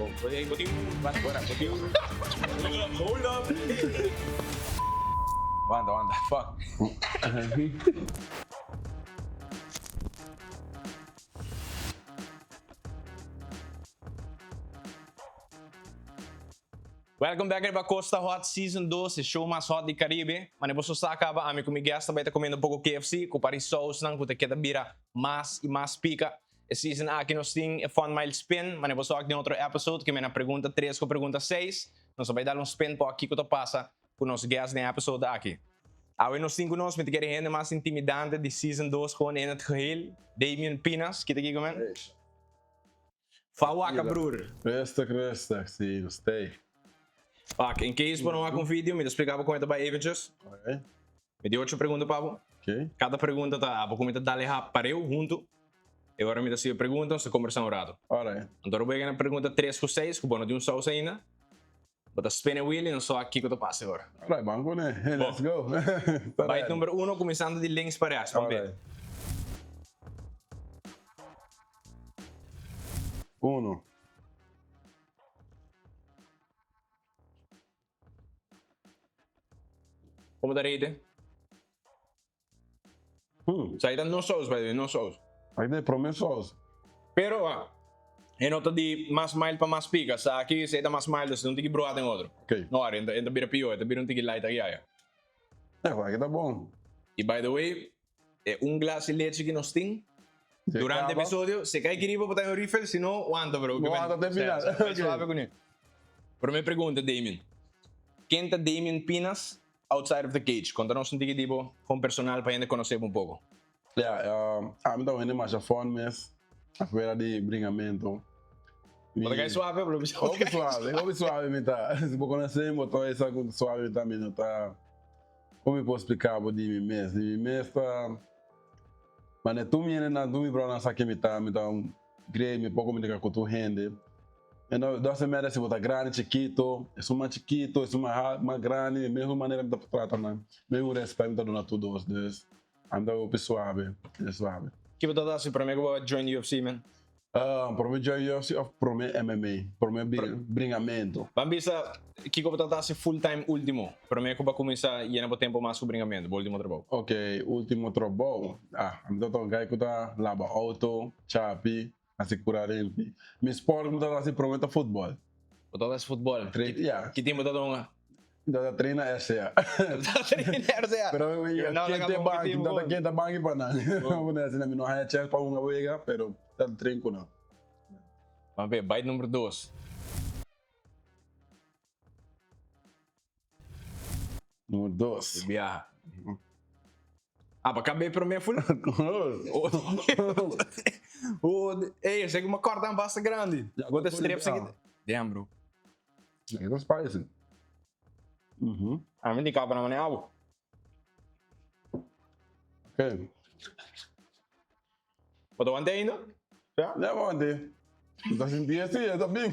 Bo bo tin Wanta bo tin Hold up Wanta wanta fuck. Welcome back riba Costa Hot Season 2, e show mas hot di Caribe. Mane boso sa caba, ami cu mi guest ta bay ta comiendo un poco KFC cu par di sausnan cu ta keda bira mas y mas pica. E season aki nos tin e Fun Mile Spin, mane boso ak den otro episode cu mena pregunta 3 cu pregunta 6. Nos ta bay dal un spin pa wak kico ta pasa cu nos guest den e episode aki. Awe nos tin cu nos, mi ta kere hende mas intimidante di season 2 gewoon in het geheel, Damian Pinas. Kita kico men? Fa waka broer. Rustig rustig, si nos stay. Wak, in case bo no wak un video, mi ta splica bo con e ta bay eventjes. Alright. Mi tin ocho pregunta pa bo. Ok. Cada pregunta ta abo cu mi ta dal e hap pareu hunto. E ora mi ta sibi e pregunta, nos ta combersa un rato. Alright. Anto ora bo yega na pregunta tres cu seis, cu bo no tin un saus ainda, bo ta spin e wheel y nos ta wak kico ta pasa e ora. Alright, ban cu ne. Let's go. Bo. Bite number uno, cuminsando di links pa rechts. Ban Alright. Uno. Como ta rete? Hmm. Sa ta no saus, by the way, no saus. Aki ta e prome saus. Pero, ah, e no ta di mas mild pa mas pica. Sa aki sa e ta mas mild, asina un tiki bruha den otro. Ok. No, ari, e ta bira pio, e ta bira un tiki light aki aya. Eh, aki ta bon. Y by the way, E un glas di lechi ki nos tin durante episodio, si kai kiri bo ta un refill, si no, wanta bro. No wanta te final. Bai suave kuné. Prome pregunta, Damian. Ken ta Damian Pinas outside of the cage? Konta nos un tiki di bo kon personal pa hende konosé bo un poko. Ya, ami ta un hende masha fun mes, afuera di bringamento. Bo ta kai suave bro? Hopi suave, hopi suave mi ta. Si bo konosé mi bo ta wak ku suave mi ta, mi no ta. Kon mi por splika bo di mi mes? Di mi mes ta manera tur mi hendenan, tur mi bronan sa ken mi ta, mi ta un grei, mi por komunika ku tur hende. E no doesn't matter si bo ta grandi, chikito, esun mas chikito, esun mas grandi, di mesmo manera mi ta trata nan, mesmo respet mi ta duna tur dos. Dus ami ta hopi suave, suave. Ki bo ta hasi prome ku bo a join UFC men? Prome join UFC of prome MMA? Prome bringamento? Ban bisa kiko bo ta hasi full time ultimo? Prome ku bo a kuminsa yena bo tempo mas ku bringamento, bo ultimo trabou. Ok, ultimo trabou. Ah, ami ta ta un guy ku ta laba auto, chapi, hasi kura rimpi. Mi sport ku mi ta hasi prome ta futbol. Bo ta hasi futbol? Ya. Ki team bo ta hunga? Mi ta traina RCA. Ta traina RCA. Pero mi kenta banki, mi ta kenta banki pa nan. Asina mi no haya chance pa hunga wega, pero ta train ku nan. Ban be, bite number dos. Number dos. Di biaha. Ah, pa kab'é promé ful. Oh, ey, esei ku mi a kòrta basta grandi. Bo ta strips aki. Damn, bro. E ta spicy. Mhm. Ami di kaba na mane abo. Ok. Bo ta wante ainda? Ya, ya bo wante. Bo ta sinti esi, e ta bin.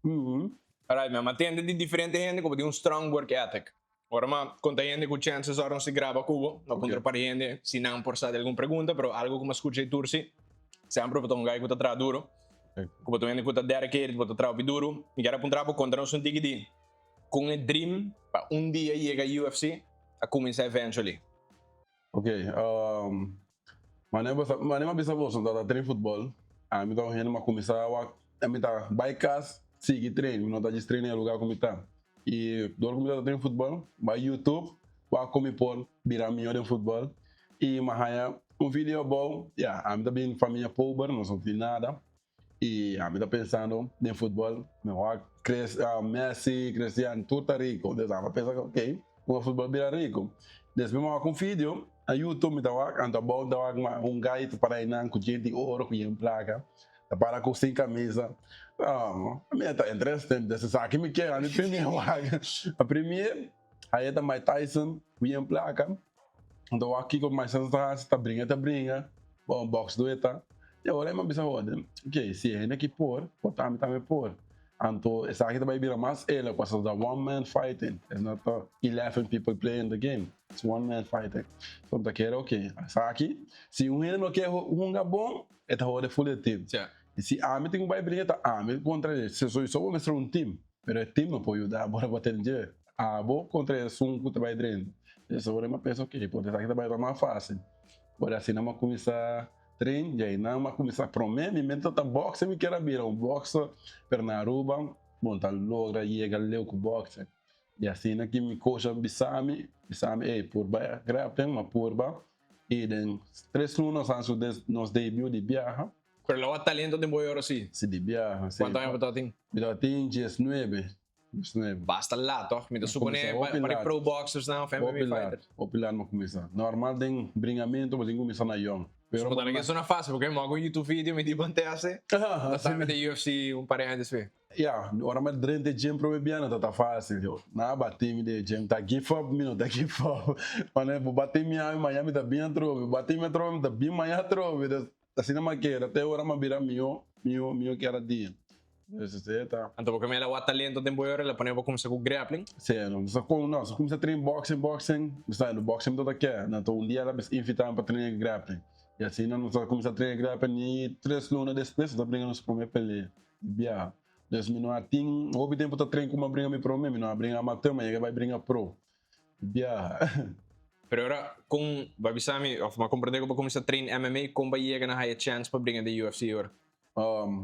Mhm. Alright, mi a mantende di diferente hende ku bo tin un strong work ethic. Ora mi a konta hende ku chances are nos ta graba ku bo, no puntra par hende si nan por sa di algun pregunta, pero algo ku mi a skucha di tur si, semper bo ta un guy ku ta traha duro, ku bo ta un hende ku ta dedicated, bo ta traha hopi duro. Mi kier a puntra bo konta nos un tiki di kon e dream pa un dia yega UFC a kuminsá eventually. Ok, manera bo sa, manera mi a bisa boso, mi tabata train futbol, ami ta un hende mi a kuminsá wak, mi ta bai kas sigui train, mi no ta djis train na e lugar ku mi ta. I dor ku mi tabata train futbol, bai youtube wak kon mi por bira mihó den futbol i mi a haña un video abou, ya, ami ta bin famia pober, nos no tin nada, i ami ta pensando den futbol, mi wak Messi, Cristiano, tur ta rico, dus ami a pensa ok, ku futbol bira rico. Despues mi wak un video na youtube mi ta wak, anto abou mi ta wak un guy ta para einan ku djente di oro ku yen plaka, ta para ku sin camisa, mi ta interesting, dus esaki mi kier, ami primi wak, a primi aye ta Mike Tyson ku yen plaka. Anto wak kiko Mike Tyson ta hasi, ta bringa ta bringa, bon box do e ta. E ora e bisa hode, ok, si e hende aki por, por ta ami tambe por. Anto esaki ta bai bira mas ela, pasobra ta one man fighting, it's not a 11 people playing the game, it's one man fighting. So mi ta kere ok, esaki, si un hende no ke hunga bon, e ta hode full e team. I si ami tin ku bai bringa ta ami kontra dje. Si soy so bo mester un team, pero e team no por yuda bo riba ten dje. Abo kontra esun ku ta bai drenta. Eso ora mi a pensa ok, por esaki ta bai ta mas fácil. Ora asina mi a kuminsá train, dje einan mi a kuminsá promé mi meta ta boxer, mi kier a bira un boxer, pero na Aruba bo no ta logra yega leu ku boxer. I asina ki mi coach a bisa mi, bisa mi ey purba grappling, mi a purba i den tres luna nos a haci nos debut di biaha. Pero lo a talento den bo yora si? Si di biaha, si. Cuanto aña bo tabatin? Mi tabatin diesnuebe, diesnuebe. Basta laat toch? Mi ta supone pa e pro boxers nan of MMA fighters. Hopi laat mi a cuminsa. Normal den bringamento bo tin cuminsa na yong. Pero bo ta na ke facil porque mi a haci un youtube video mi di ban teste, ta sa mi den UFC un par di aña despues. Ya, ora mi a drenta e gym prome bia no ta ta facil yo. Nan a bati mi den e gym, ta give up mi no ta give up. Manera bo bati mi ami maña mi ta bin atrobe, bo bati mi atrobe mi ta bin maña atrobe. Dus asina mi a keda te ora mi a bira miho, miho, miho kada dia. Dus esei ta. Anto bo ke mira wak talento den bo yora el a pone bo kumsa ku grappling? Si, nos a nos a kumsa train boxing, boxing, mi sa boxing mi ta ta ke. Anto un dia el a bisa invita mi pa train grappling. I asina nos a kumsa train grappling i tres luna despues nos a bringa nos prome pelea. Bia. Dus mi no a tin hopi tempu ta train kuma bringa mi prome, mi no a bringa amateur, ma yega bai bringa pro. Bia. Pero ora kon bo a bisa mi of mi a comprende ku bo a kuminsa train MMA, kon bo a yega na haya chance pa bringa den UFC ora?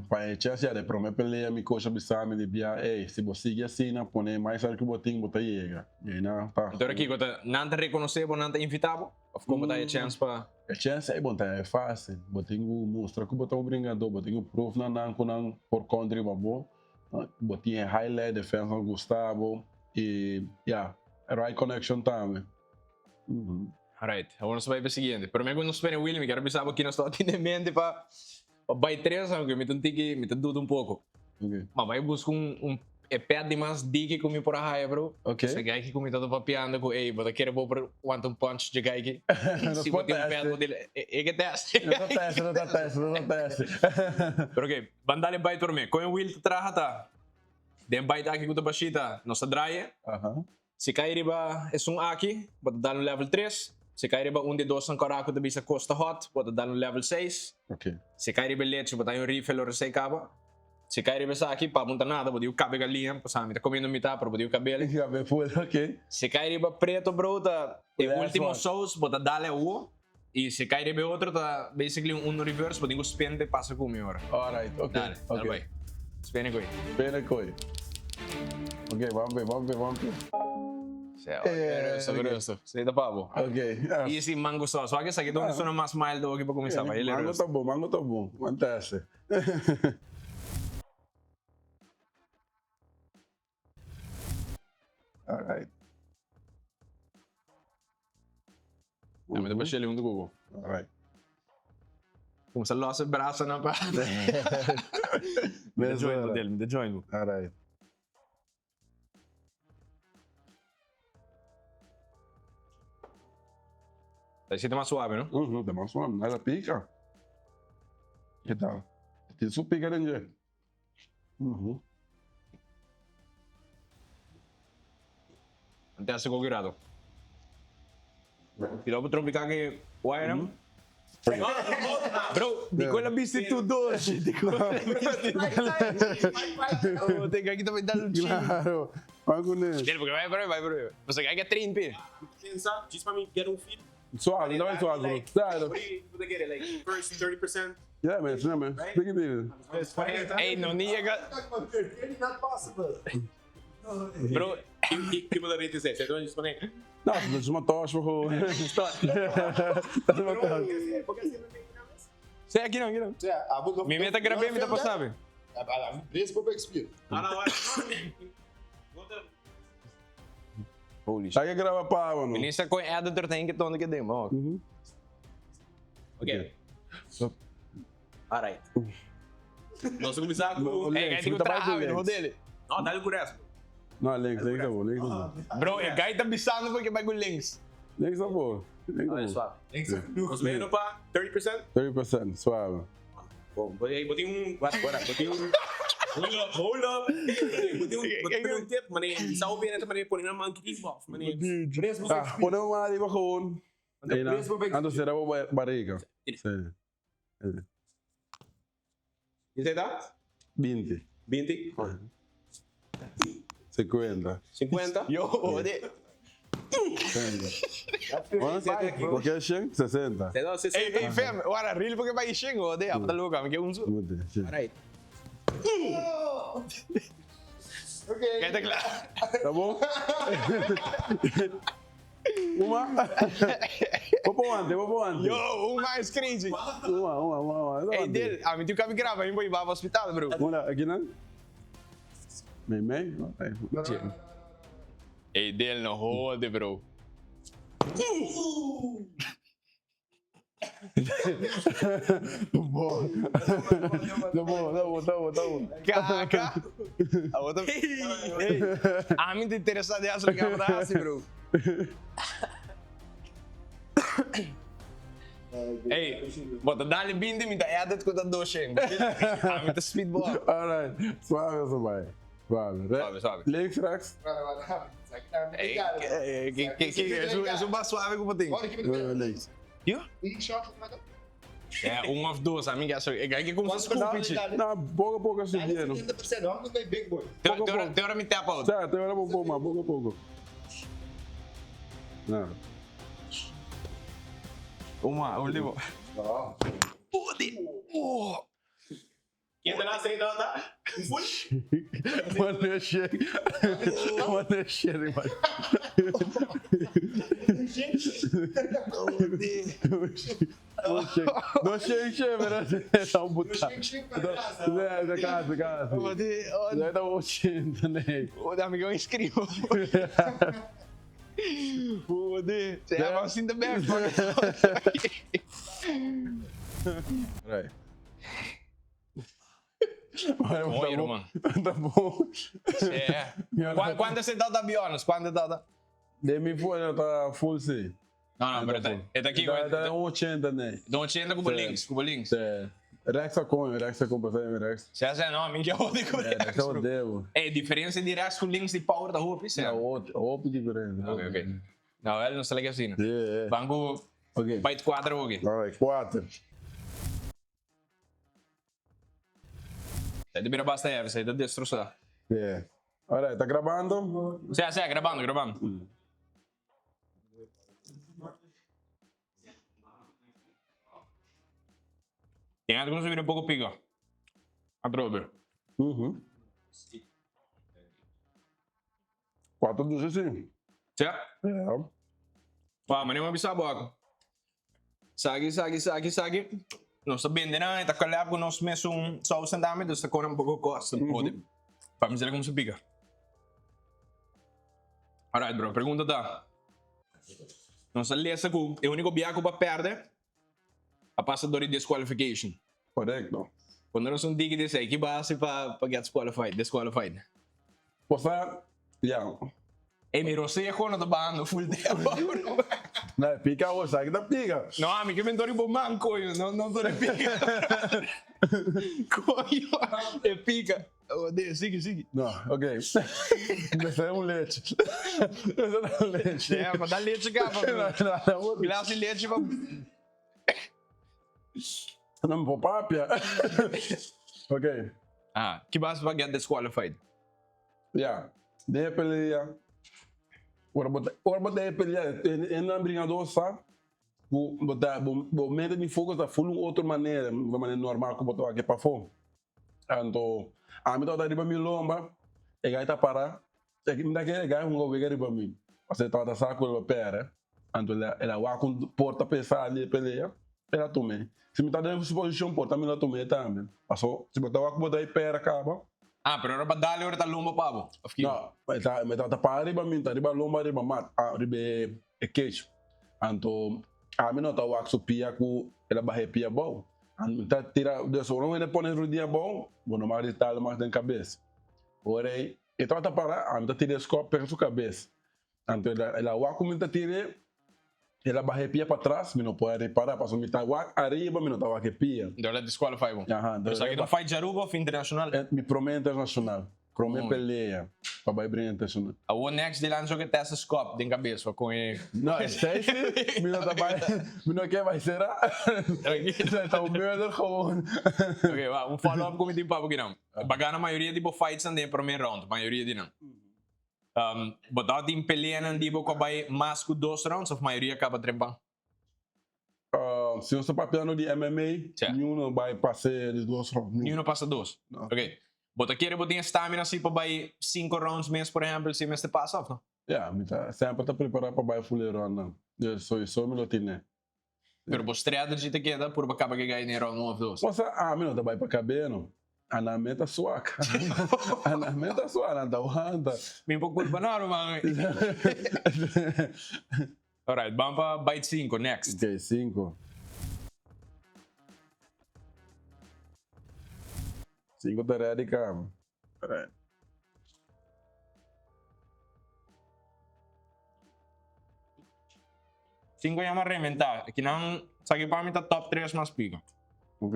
Pa haya chance ya, de prome pelea mi coach a bisa mi di bia, ey, si bo sigui asina, pone mas al ku bo tin, bo ta yega. Y ayina ta. Enton kiko ta, nan ta reconoce bo, nan ta invita bo? Of kon bo ta haya chance pa. E chance ei bon ta e facil. Bo tin ku mustra ku bo ta un bringadó, bo tin ku proof na nan ku nan por konta riba bo. Bo tin e highlight, e fans nan gusta bo i ya, e right connection tambe. Alright, awor nos ta bai pa e siguiente. Prome ku nos spera Willy, mi kier a bisa bo ki nos tabata tin den mente pa bai tres, aunke mi ta un tiki, mi ta duda un poko. Ma bai buska un un e pet di mas diki ku mi por a haya bro. Esei gai ku mi tabata papiando ku ey bo ta kere bo por wanta un punch dje gai ki. Si bo tin un pet bo dile e ke test. No ta test, no ta test, no ta test. Pero ok, ban dale bite prome. Kon e wiel ta traha ta den bite aki ku ta bashita nos ta draai e. Si kai riba esun aki, bo ta dal un level tres. Si kai riba un di e dosnan kòrá ku ta bisa Costa Hot, bo ta dal un level seis. Si kai riba e lechi, bo ta haña un rifle ora esei kaba. Si kai riba esaki, pa bo no ta nada, bo di ku kabe galiña, pasobra mi ta komiendo mitá, pero bo di ku kabel. Si kai riba preto, bro, ta e ultimo sous, bo ta dal e awo. I si kai riba e otro, ta basically un uno reverse, bo tin ku spin pa e pasa ku mi ora. Dale, dale bai. Spin e koi. Spin e koi. Ok, ban pe, ban pe, ban pe. Sea, rusto, rusto. Esei ta pa bo. Ok. Easy mango sauce. Wak esaki ta un sona mas mild oki pa kuminsá bai. Mango ta bon, mango ta bon. Ban teste. Alright. Ja, mi ta bashele huntu ku bo. Alright. Kumsa los e brasanan pa. Mi ta join bo del, mi ta join bo. Alright. Ta sinti mas suave, no? Mhm, ta mas suave. Nada pica. Ke tal? Tin su pica den dje. Mhm. Ante hace koki rato. Y lopo trompica ke wire mm. Bro, di quella bisti tu dolce, di quella bisti. Oh, te aquí también dale un chin. Claro. Vai con él. Dele, porque vai, vai, vai, vai. Você quer que trimpe? Pensa, just pa mi get un feel. Suave, no vai suave, bro. Claro. What do you what they get it like first 30%? Yeah, man, yeah, man. Speak it. Ey, no ni yega. Not possible. Bro, Ki bo ta rete esei? Esei ta pone. No, dat is uma tos gewoon. Dat is uma tos. Sei aki no, aki no. Mi meta grabé, mi ta pasa be. Bres bo expir. Holy shit. Sa ke graba pa no? Minister con editor tem que tondo que demo. Ok. So, Alright. Nos ta kuminsá ku. Hey, guy tin ku traha, no dele. No, dale ku resto. No, links, links ta bon, links ta bon. Bro, e guy ta bisando porque bai ku links. Links ta bon. Links ta bon. Nos meno pa 30%? 30%, suave. Bon, bo bo tin un, wak, wak, bo tin un, hold up, hold up. Bo tin un, bo tin un tip, mane, sa bo bene ta mane pone na man kiki of mane. Ah, pone un man ariba gewoon. Anto sera bo barriga. Sí. Esei ta? 20. 20. 50. 50. Yo, ode. Bo ke shen? 60. Esei ta 60. Ey, ey, fam, wara, real porque bai shen, ode, abo ta loco, ami ke un su. Alright. Okay. Kaya ta kla. Ta bon? Uma. Bo por wante, bo por wante. Yo, uma is crazy. Uma, uma, uma, uma. Ey, Del, ami tin ku graba, mi por hiba pa hospital, bro. Una, aki nan? Mei, mei? Ey, Del, no hode, bro. Bo. Ta bo, ta bo, ta bo, ta bo. Kaka. Abo ta. Ey, ami ta interesa den haci loke abo ta haci, bro. Ey, bo ta dale 20, mi ta edit cu ta 200. Ami ta speedball. Alright, suave so bai. Suave. Suave, suave. Links, rechts. Ey, ey, ke, ke, esun mas suave cu bo tin. Links. Yo? Yeah, un of dos, ami guess. E gai ke kumsa scoop chi. No, poco poco subiendo. Te ora, te ora mi tap out. Sa, te ora poco mas, poco poco. No. Uma, ultimo. Oh. Ken ta na sei ta? Un full? Wanneer shake. Wanneer shake, man. No shake shake, pero ta un buta. Da casa, casa. Da ta 80, nee. Oh, dame que eu inscrevo. Joder, se llama sin de back. Right. Mooi, Roman. Ta bon. Yeah. Cuánto se tata, be honest? Cuánto tata? De mi full ta full si. No, no, pero ta aki. Ta 80 nee. Ta 80 cu bo links, cu bo links. Sí. Rechts a con, rechts a con, pasai mi rechts. Sí, sí, no, mi ke odi cu rechts. Rechts a odebo. E diferencia di rechts cu links di power ta hopi, sí. Ta hopi diferencia. Ok, ok. No, el no sa leke asina. Yeah. Ban cu Ok. Byte 4 hoki. Alright, 4. Esei ta bira basta heavy, esei ta destrosá. Yeah. Alright, ta grabando? Sí, sí, grabando, grabando. Tin algo ku bira un poko pica. Atrobe. Mhm. Cuatro dulce sí. Ja? Ja. Wow, mane mi a bisa bo ako. Saki, saki, saki, saki. Nos ta bende nan, e ta collab ku nos mesun saus tambe, dus ta kore un poko kost. Mm -hmm. Pa mi sera como se pica. Alright bro, pregunta ta. Nos a lesa ku e único bia ku pa perde a pasa dor di disqualification. Correcto. Cuando nos un diki di esei, ki bo hasi pa pa get qualified, disqualified? Posa, ya. Ey, mi rosejo no ta bahando full tempo, bro. No, e pica awor, sa ki ta pica. No, ami ke mentor riba man, coño, no, no ta pica. Coño, e pica. Oh, de, sigui, sigui. No, ok. Mester un leche. Mester un leche. Yeah, ma da leche caba, bro. Glas di leche pa... No mi por papia. Ok. Ah, ki bas pa get disqualified? Ya, den e pelea, ora bo ta, ora bo ta e pelea, e nan bringador sa ku bo ta, bo mente di focus ta full un otro manera, un manera normal ku bo ta wak pafó. Anto, ami tabata riba mi lomba, e gai ta para, mi ta kere e gai hunga wega riba mi, pasobra e tabata sa ku el a pèrdè. Anto el a wak un porta pesa di e pelea, el a tum'é. Si mi ta den su posishon, por ta mi lo a tum'é tambe. Paso, si bo ta wak ku bo ta e pera kaba. Ah, pero ora pa dal ora ta lomba pa bo, of kiko? No, e ta, mi tabata para riba mi, ta riba lomba riba mat, riba e cage. Anto, ami no ta wak su pia ku el a baha e pia abou. Anto mi ta tira, dus ora un hende pone rudia abou, bo no mag di tal mas den kabes. Ora ei, e tabata para, ami ta tira e skòp pega su kabes. Anto el a wak ku mi ta tir'é, el a baha e pia patras, mi no por a repará, pasobra mi ta wak ariba, mi no ta wak e pia. Enton el a disqualify bo. Aha, Pero esaki ta un fight djaruba of internacional? Mi promé internacional. Prome pelea pa bai bringa internacional. Awor next di lanso ke testa skop den kabes pa kon e. No, esei si mi no ta bai, mi no ke bai sera. Esei ta un murder gewoon. Ok, wak, un follow up ku mi tin pa bo kinan. Bo a gana mayoria di bo fights nan den e prome round, mayoria di nan. Bo ta tin peleanan di bo ku a bai mas ku dos rounds of mayoria kaba trempan? Si nos ta papiando di MMA, niun no bai pasa di dos round. Niun no pasa dos? No. Ok. Bo ta kere bo tin e stamina si pa bai cinco rounds mes, por ehempel, si mester pasa of no? Ya, mi ta semper ta prepara pa bai full e roundnan. Dus sowiso mi lo tine. Pero bo strategy ta keda purba kaba ke gai den round un of dos? Osea, ami no ta bai pa kab'e no. Ana me ta suak. Ana me ta suak, nan ta wanta. Mi por culpa nan, ruman. Alright, ban pa bite cinco, next. Ok, cinco. Cinco ta ready cam. Alright. Cinco ya m'a reventa. Kinan sa ki pa mi ta top tres mas pica. Ok.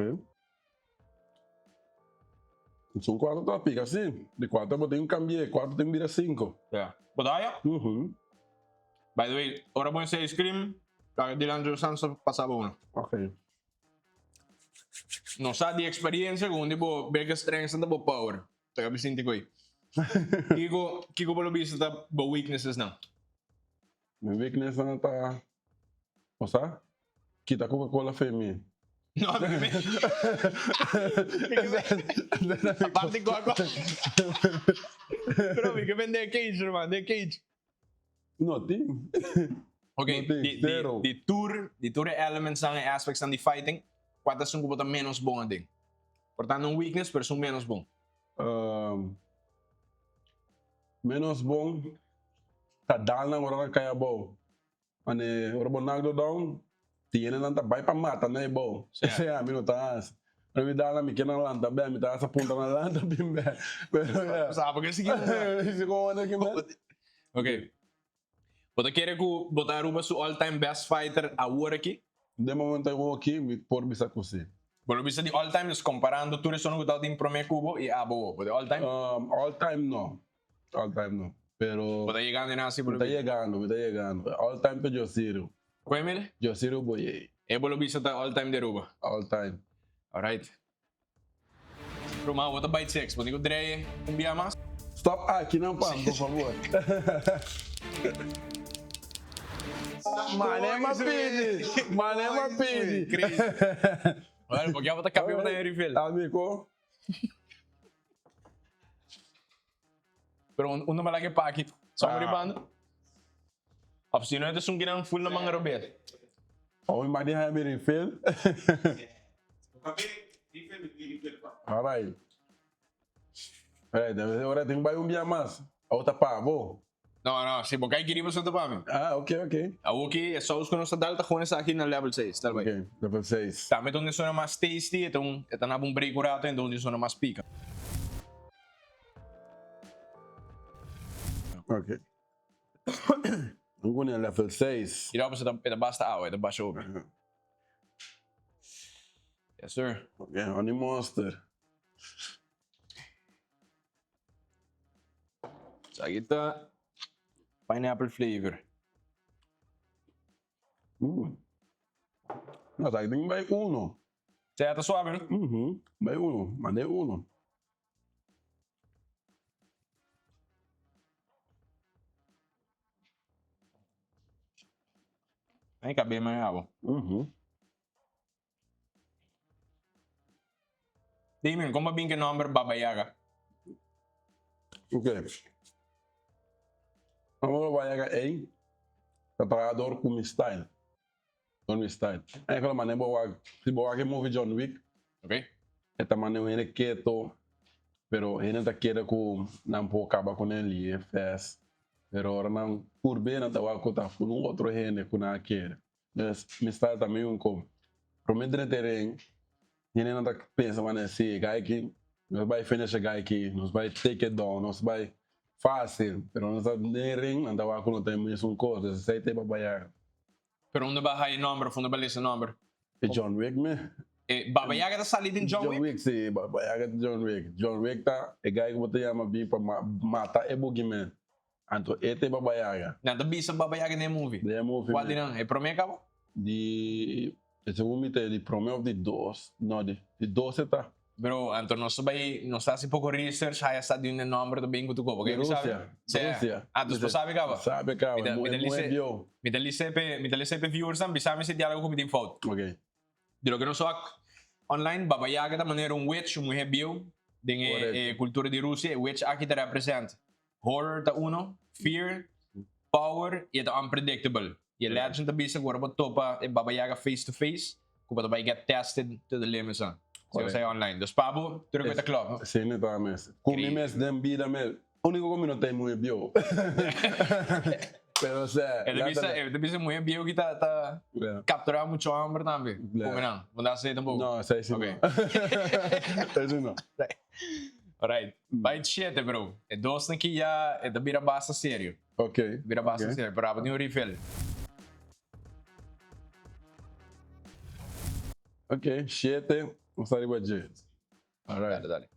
Son cuatro ta pica si. Di cuatro bo tin un cambie, cuatro tin bira cinco. Ya. Bo ta haya? Mhm. By the way, ora bo hasi ice cream, laga Dylan Joe Sanz pasa bo uno. Ok. No sa di experiencia cu un di bo biggest strengths ta bo power. Ta cabi sinti cu ei. Kico, kico bo lo bisa ta bo weaknesses nan? Mi weakness nan ta, bo sa? Kita Coca Cola fe mi. No, mi me. Aparte Coca Cola. Pero mi ke bende cage, hermano, de cage. No tin. Ok, di, di, di tur, di tur e elements nan e aspects nan di fighting, kua ta esun ku bo ta menos bon aden? Por ta no un weakness, pero esun menos bon. Um, menos bon ta dal nan ora nan kai abou. Mane ora bo nak do down, tin hendenan ta bai pa mata na e bou. Esei ami no ta hasi. Ora mi dal nan mi ke nan lanta bek, mi ta hasta punta nan lanta bin bek. Pero ya. Sa por ke sigui un Si kon wonder ki men. Ok. Bo ta kere ku bo ta Aruba su all time best fighter awor aki? Den momento awor aki mi por bisa ku si. Bo lo bisa di all time, dus komparando tur esun ku tabata tin prome ku bo i abo awor. Bo di all time? All time no. All time no. Pero. Bo ta yegando en asi bo lo bisa? Mi ta yegando, mi ta yegando. All time ta Josiru. Cu e mire? Josiru Boyey. E bo lo bisa ta all time di Aruba? All time. Alright. Ruman, bo ta bite six. Bo tin cu dreye un bia mas? Stop aki nan pan, por favor. Mane m'a pidi, mane m'a pidi. Crazy. Bueno, porque abo ta capia bo ta Henry Phil. Amigo. Pero unda mala ke paki? Sa muri banda? Of si no e ta esun kinan full na manga robes. Awe mi di haya mi refill. Alright. Alright, ora tin bai un bia mas. Awe ta pa bo. No, no, si bo kai kiri bo sa ta pa mi. Ah, ok, ok. Awo ki e saus ku nos ta dal ta gewoon esaki na level 6, tal bai. Ok, level 6. Tambe ta un di zona mas tasty, e ta un, e ta naba un break un rato en ta un di zona mas pika. Ok. Un ku level 6. Mira, e ta, e ta basta awa, e ta basha hopi. Yes, sir. Ok, honey monster. Esaki ta pineapple flavor. Mm. No, esaki tin bai uno. Sea ta suave, no? Mhm. Bai uno, mandé uno. Ay, kabé mai abo. Mhm. Damien, kon ba bin ke nomber Baba Yaga? Ok. Nomber Baba Yaga ei ta traha dor ku mi style. Dor mi style. Ei ku la manera bo wak, si bo wak e movie John Wick, Ok. e ta manda un hende keto, pero hende ta kere ku nan por kaba ku nan lihe fast. Pero ora nan purbe nan ta wak ku ta ful un otro hende ku nan a kere. Mes mi style ta mi un kom. Prome drenta e ring, hendenan ta pensa manera si e guy aki nos bai finish e guy aki, nos bai take it down, nos bai facil, pero nos ta den e ring nan ta wak ku no ta e mesun kos, dus esei ta e babayar. Pero unda ba haya e nomber of unda ba lesa e nomber? E John Wick me. E Baba Yaga ta sali den John Wick? John Wick, si. Baba Yaga ta John Wick. John Wick ta e guy ku bo ta yama bin pa mata e boogeyman. Anto e ta e Baba Yaga. Nan ta bisa Baba Yaga den e movie? Den e movie. Kua di nan? E promé kaba? Di, e segun mi ta e di promé of di dos. No, di dos e ta. Bro, anto nos ta bai, nos ta hasi poko research, haya sa di un e nomber ta bin ku tu kopo. Di Rusia, Rusia. Ah, dus bo sabi kaba? Sabi kaba, e muhe bieu. Mi ta lise p'e, mi ta lise p'e viewersnan, bisa mi si tin algo ku mi tin fout. Ok. Di loke nos wak online, Baba Yaga ta manera un witch, un muhe bieu, den e kultura di Rusia. E witch aki ta represent horror ta uno, fear, power y e ta unpredictable. Y e legend ta bisa cu ora bo topa e Baba Yaga face to face, cu bo ta bay get tested to the limits nan. Si bo sa e online. Dus pa bo, tur e cu ta klopt, no? Si, mi ta mes. Cu mi mes den bida mes, unico cu mi no ta e muhe bieu. Pero osea. E ta bisa, e ta bisa muhe bieu ki ta ta captura mucho homber tambe. Come nan? Bo no ta haci tampoco? No, esey si no. Esey si no. Alright. Bai shete bro. E dosnan ki ya e ta bira basta serio. Ok. Bira basta serio. Pero abo tin un refill. Ok, shete. Nos ta riba dje. Alright. Dale, dale.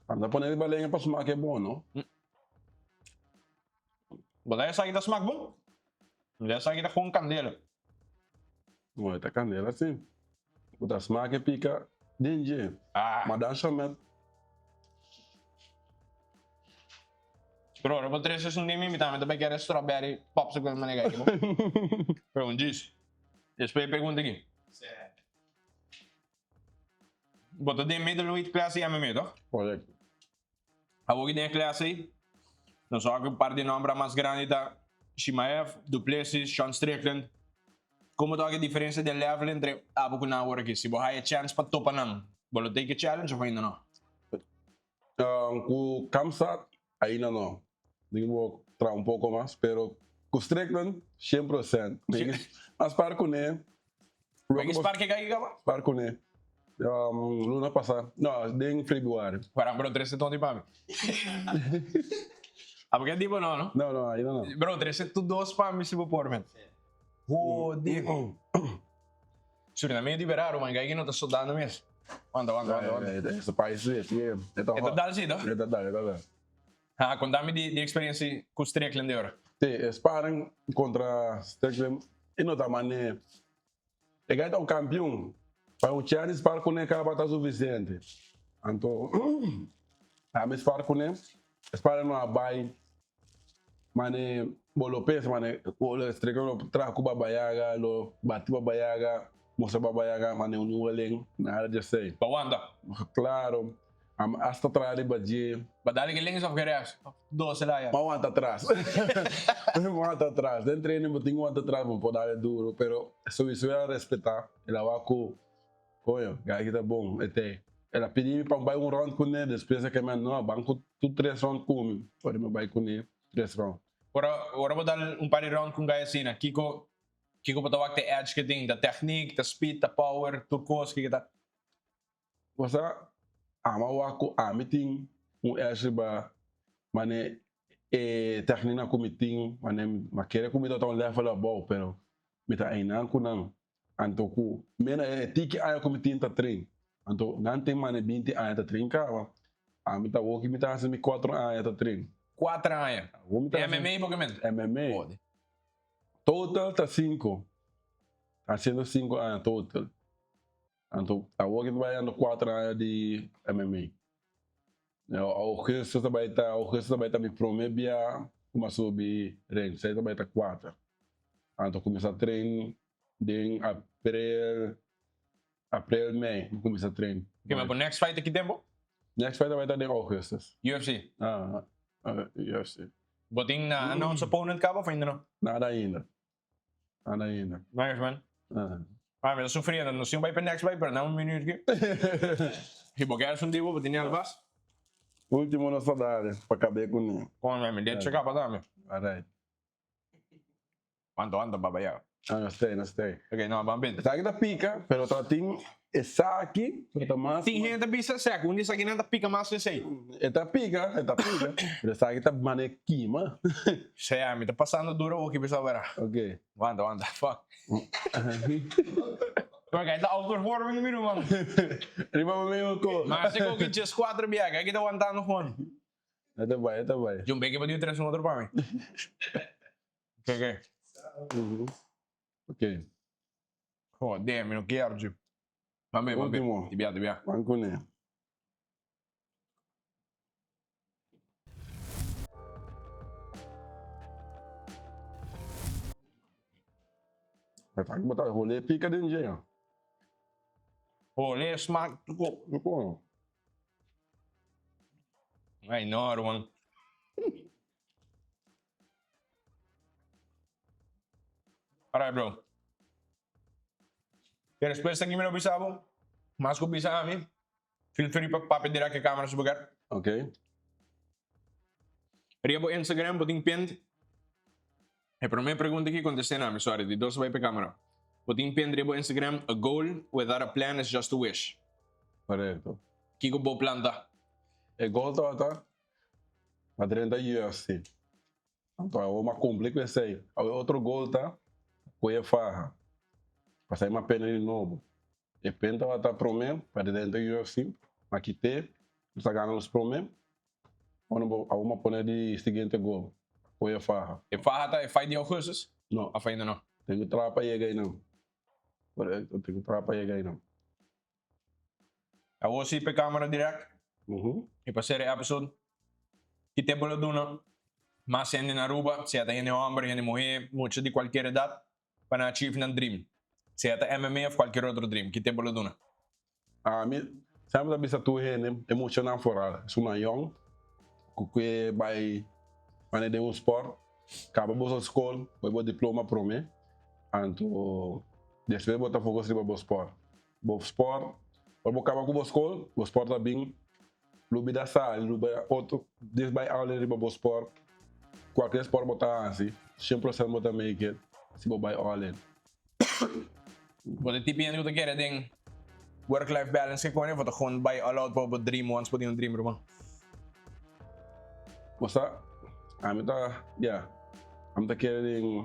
Anda pone riba lenga pa smak e bon, no? Bo ta esaki ta smak bon? Mi ta esaki ta kon kandela. No, e ta kandela si. Bo ta smak e pika den dje. Ah. Ma dan shamet. Pero ora bo trese esun di mi, mi tambe ta bai kere strawberry popsicle manera aki bo. Pero un djis. Despues e pregunta aki. Bo ta den middleweight class di MMA, toch? Correcto. Awor ki den e class ei, nos wak un par di nomber mas grandi ta Chimaev, Du Plessis, Sean Strickland. Como ta wak e diferencia den level entre abo cu nan awor aki? Si bo haya e chance pa topa nan, bo lo take e challenge of ainda no? Cu Khamzat ainda no. Tin bo traha un poco mas, pero cu Strickland 100%. Mas par cune. Cu spar ke kai caba? Spar cune. Luna pasa, no, den februari. Para bro, trece tonti pa mi. Abo ke tipo no, no? No, no, ainda no. Bro, trece tu dos pa mi si bo por, men. Joder. Suriname di beraro, man, kai ki no ta sodando mes. Wanta, wanta, wanta, wanta. E pais e ta E ta dal si, no? E ta dal, e ta dal. Ha, kontami di di experiencia ku Strickland di ora. Si, e sparring kontra Strickland e no ta mane. E gai ta un kampion. Pa un chance spar kuné kaba ta sufisiente. Anto ami spar kuné, e sparring no a bai mane bo lo pensa mane Strickland lo traha ku Baba Yaga, lo bati Baba Yaga, mustra Baba Yaga mane un nueling, nada di esei. Pa wanta. Klaro. Am hasta traha riba dje. Ba dale ke links of ke rechts? Of dos el aya? Ma wanta atras. Ma wanta atras. Den training bo tin ku wanta atras, bo por dale duro, pero souiso el a respeta. El a wak ku, koño, guy aki ta bon, e te. El a pidi mi pa bai un round kuné, despues a keme no, ban ku tur tres round ku mi. Ora mi bai kuné tres round. Ora, ora bo dal un par di round ku un guy asina, kiko, kiko bo ta wak ta e edge ke tin? Ta technique, ta speed, ta power, tur kos, kiko ta? Bo sa ama wak ku ami tin un edge riba mane e tèkniknan ku mi tin, mane mi a kere ku mi ta un level abou pero mi ta einan ku nan. Anto ku mena e tiki aña ku mi tin ta train, anto nan tin mane binti aña ta train kaba, ami ta awor ki mi ta hasi mi kuatro aña ta train. Kuater aña? Awor mi ta hasi. MMA bo ke mente? MMA. Total ta sinku, hasiendo sinku aña total. Anto awor ki ta bai ando kuater aña di MMA. Augusto ta bai ta Augusto ta bai ta mi prome bia ku mi a subi ring, esei ta bai ta kuater. Anto kuminsá train den aprel, aprel, mei mi kuminsá train. Oke, ma bo next fight ta ki tempu? Next fight ta bai ta den Augustus. UFC? Ah, UFC. Bo tin announce opponent kaba of ainda no? Nada ainda. Nada ainda. Nice man. Ah, mi ta sufriendo. No sin bai pa next bai, pero dame un minuut ki. Si bo kier un dibo, bo tene albas. Ultimo nos ta dale pa cabe cu ne. Con man, mi decho caba tambe. Alright. Cuanto anda baba ya? Ah, no stay, no stay. Ok, no, ban bende. Esaki ta pica, pero ta tin. Esaki lo ta mas. Tin hende ta bisa esaki, un di esakinan ta pika mas ku esei. E ta pika, e ta pika, pero esaki ta mane kima. Sea, mi ta pasando duro awor ki bisa wera. Ok. Wanta, wanta, fuck. Porque ta outperforming mi ruman. Riba bo mismo ko. Mas e koki djes cuatro biaha, aki ta wantando gewoon. E ta bai, e ta bai. Jun beke pa di un tres un otro pa mi. Ok, ok. Ok. Joder, mi no kier dju. Ban be, ban be. Ultimo. Di bia, di bia. Ban kuné. Esaki bo ta hole pika den dje. Hole smaak tuko. Tuko. Ay no, ruman. Alright bro. E respuesta aki mi lo bisa bo, mas ku bisa ami, feel free pa papia direct e camera si bo ker. Ok. Riba bo Instagram bo tin pinned e prome pregunta aki conteste na mi, sorry, di dos bai pa e camera. Bo tin pinned riba bo Instagram, a goal without a plan is just a wish. Correcto. Kiko bo plan ta? E goal tabata pa drenta UFC. Anto awor m'a cumpli cu esey. Awor e otro gol ta cu e faha. Pasai m'a pena di nobo. E pen tabata prome pa di dentro UFC. M'a kite, nos a gana nos prome. Awor m'a pone di siguiente gol, cu e faha. E faha ta e fight di augustus? No. Of ainda no? Tin cu traha pa yega einan. Correcto, tin cu traha pa yega einan. Awor si p'e camera direct y pa sera e episode. Ki tempo lo duna mas hende na Aruba, sea ta hende homber, hende muhe, mucha di cualkier edad, pa nan achieve nan dream? Sea ta MMA of cualkier otro dream, ki tempo lo duna? Ami semper ta bisa tur hende, e muchanan foral, esunnan yong, ku ke bai mane den un sport, kaba boso skol, bai bo diploma prome, anto despues bo ta focus riba bo sport. Bo sport, ora bo kaba ku bo skol, bo sport ta bin lubida sali, lubida otro, dis bai all in riba bo sport. Kualkier sport bo ta hasi, 100% bo ta make it si bo bai all in. Bo ta tipo hende ku ta kere den work life balance ke kone of bo ta gewoon bai all out pa bo dream once bo tin un dream ruman? Bo sa, ami ta, ya, ami ta kere den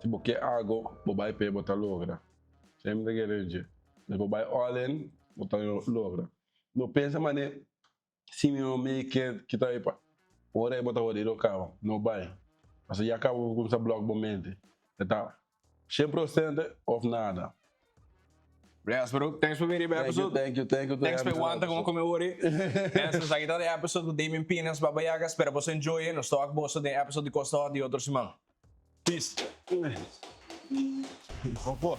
si bo ke algo, bo bai p'e bo ta logra. Semper ta kere dje. Nos por bai all in, bo ta logra. No pensa mane si mi no make it, kita e pa. Ora e bo ta hodi lo kaba, no bai. Pasobra ya kaba bo kumsa blok bo mente. E ta 100% of nada. Bless bro, thanks pa bini pa episode. Thank you, thank you, thank you. Thanks pa wanta como come ori. Thanks, esaki ta de episode cu Damien Pinas, Baba Yaga. Spera boso enjoy e. Nos talk boso den episode di Costa Hot di otro siman. Peace. Opo.